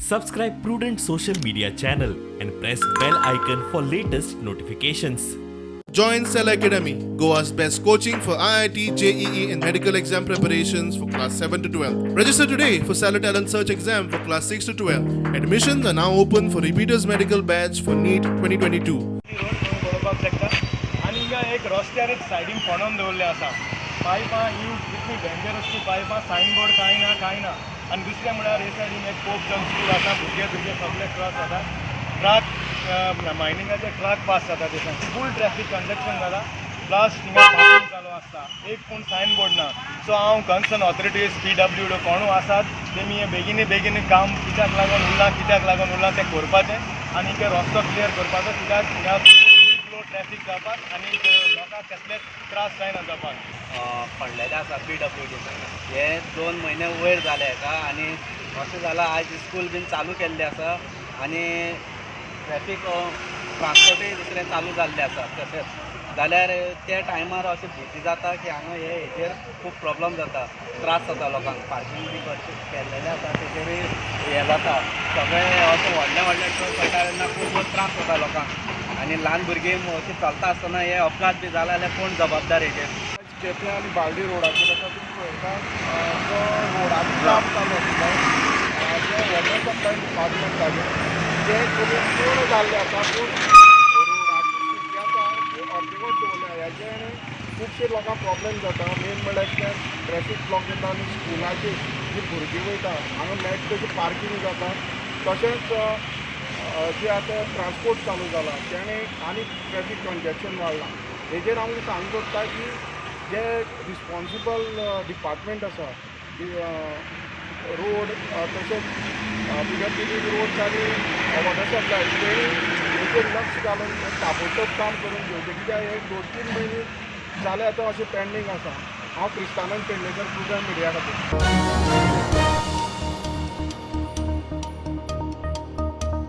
Subscribe Prudent Social Media channel and press bell icon for latest notifications. Join Cell Academy, Goa's best coaching for IIT, JEE and medical exam preparations for class 7 to 12. Register today for Cellar Talent Search exam for class 6 to 12. Admissions are now open for repeaters medical batch for NEET 2022. Road पळोवपाक शकता आनी हिंगा एक रस्त्यार एक सायडीन फोणोन दवरले आसा पायपां. ही कितली डेंजरस ती पायपां. सायन बोर्ड कांय ना, कांय ना. आनी दुसरें म्हळ्यार हे सायडीन एक पोप जॉन स्कूल आसा. भुरगे भुरगे सगळे क्रॉस जाता. ट्रक, मायनिंगाचे ट्रक पास जाता. थंयसर फूल ट्रॅफिक कंजक्शन जाला. प्लस थिंगा पार्किंग चालू आसता. एक पूण सायन बोर्ड ना. सो हांव कन्सर्न ऑथॉरिटीज, पीडब्ल्यूडी कोणू आसात, तेमी हें बेगीन बेगीन काम कित्याक लागून उरलां, कित्याक लागून उरलां तें करपाचें आनी ते रस्तो क्लियर करपाचो, कित्याक हिंगा फ्लो ट्रॅफिक जावपाक आनी लोकांक कसलेच त्रास जायना जावपाक. पडलेले आसा पीडब्ल्यूडी. हे 2 म्हयने वयर जाले हेका. आनी अशें जालां, आयज स्कूल बीन चालू केल्लें आसा आनी ट्रॅफीक ट्रान्सपोर्टूय दुसरें चालू जाल्लें आसा. तशेंच जाल्यार त्या टायमार अशें भिती जाता की हांगा हे हेजेर खूब प्रॉब्लम जाता, त्रास जाता लोकांक. पार्कींग बी करचें केल्लेलें आसा, तेजेरूय हें जाता सगळें. अशें व्हडले व्हडले ट्रक वयता तेन्ना खूब त्रास जाता लोकांक आनी ल्हान भुरगीं अशीं चलता आसतना हे अपघात बी जाले जाल्यार कोण जबाबदार हेजेर? केपें आनी बाळ्ळी रोडाचेर आसा, तुमी पळयता, जो रोडाचें काम चालू आशिल्लें, जें वॉटर सप्लाय डिपार्टमेंटाचें, तें करून पूर्ण जाल्लें आसा, पूण रोडाची स्थिती आसा ती अर्देवट दवरल्या. हेजें खुबशे लोकांक प्रॉब्लेम जाता. मेन म्हणल्यार कितें, ट्रॅफीक ब्लॉक जाता आनी स्कुलाचेर जी भुरगीं वयता हांगा मेळटा तशी पार्कींग जाता. तशेंच जे आतां ट्रान्सपोर्ट चालू जाला, तेणें आनी ट्रॅफीक कंजेशन वाडलां. हेजेर हांव सांगूंक सोदता की जे रिस्पोन्सिबल डिपार्टमेंट आसा, रोड तशेंच पीडब्ल्यूडी रोड्स आनी वॉटर सप्लाय, तेणी हेजेर लक्ष घालून ताबडतोब काम करून घेवचें, कित्याक हे 2-3 म्हयने जाले आतां अशें पेंडींग आसा. हांव क्रिस्तानंद पेडणेकर, प्रुडंट मिडिया खातीर.